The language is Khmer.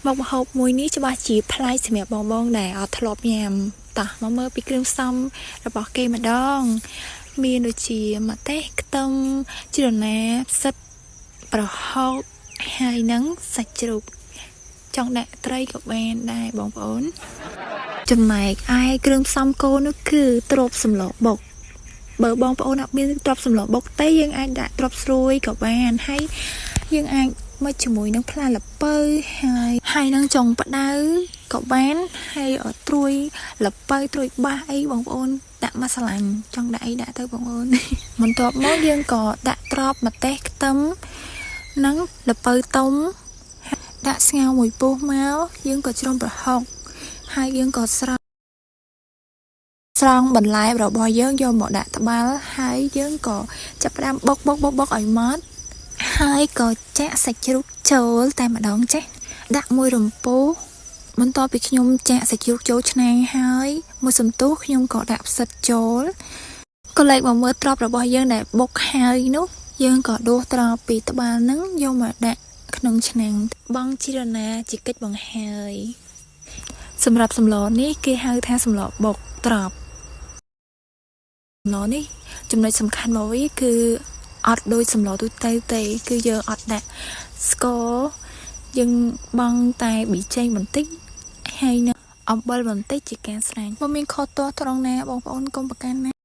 មុខម្ហូបមួយនេះច្បាស់ជាប្លែកសម្រាប់បងបងដែលអត់ធ្លាប់ញ៉ាំតោះមកមើលពីគ្រឿងផ្សំរបស់គេម្ដង មានដូចជាម្ទេសខ្ទឹមជ្រណាផ្សិតប្រហុកហើយនឹងសាច់ជ្រូកចង់ដាក់ត្រីក៏បានដែរបងប្អូន ចំណែកឯគ្រឿងផ្សំគោនោះគឺទ្របសម្លបុកបើបងប្អូនអត់មានទ្របសម្លបុកទេយើងអាចដាក់ទ្របស្រួយក៏បានហើយយើងអាចមកជាមួយនឹងផ្លែល្ពៅហើយហើយនឹងចុងផ្ដៅក៏បានហើយត្រួយល្ពៅត្រួយបាសអីបងប្អូនដាក់មកស្រឡាញ់ចង់ដាក់អីដាក់ទៅបងប្អូន បន្ទាប់មកយើងក៏ដាក់ត្រប់ម្ទេសខ្ទឹមនិងល្ពៅទុំដាក់ស្ងោរមួយពុះមកយើងក៏ជ្រុំប្រហុកហើយយើងក៏ស្រង់ស្រង់បន្លែរបស់យើងយកមកដាក់ត្បាល់ហើយយើងក៏ចាប់ផ្ដើមបុកបុកបុកបុកឲ្យម៉ត់ហើយក៏ចាក់សាច់ជ្រូកចូលតែម្ដងចេះដាក់មួយរំពោះបន្ទាប់ពីខ្ញុំចាក់សាច់ជ្រូកចូលឆ្នាំងហើយមួយសន្ទុះខ្ញុំក៏ដាក់ផ្សិតចូលក៏លេចមកមើលត្រប់របស់យើងដែលបុកហើយនោះយើងក៏ដួសត្រប់ពីត្បាល់ហ្នឹងយកមកដាក់ក្នុងឆ្នាំងបងជីរណាជាកិច្ចបង្ហើយសម្រាប់សម្លនេះគេហៅថាសម្លបុកត្រប់សម្លនេះចំណុចសំខាន់មកវាគឺអត់ដូចសម្លទូទៅទេគឺយើងអត់ដាក់ស្ករយើងបង់តែប៊ីចេងបន្តិចហើយនឹងអំបិលបន្តិចជាការស្រេចបើមានខុសទាស់ត្រង់ណាបងប្អូនកុំប្រកាន់ណា។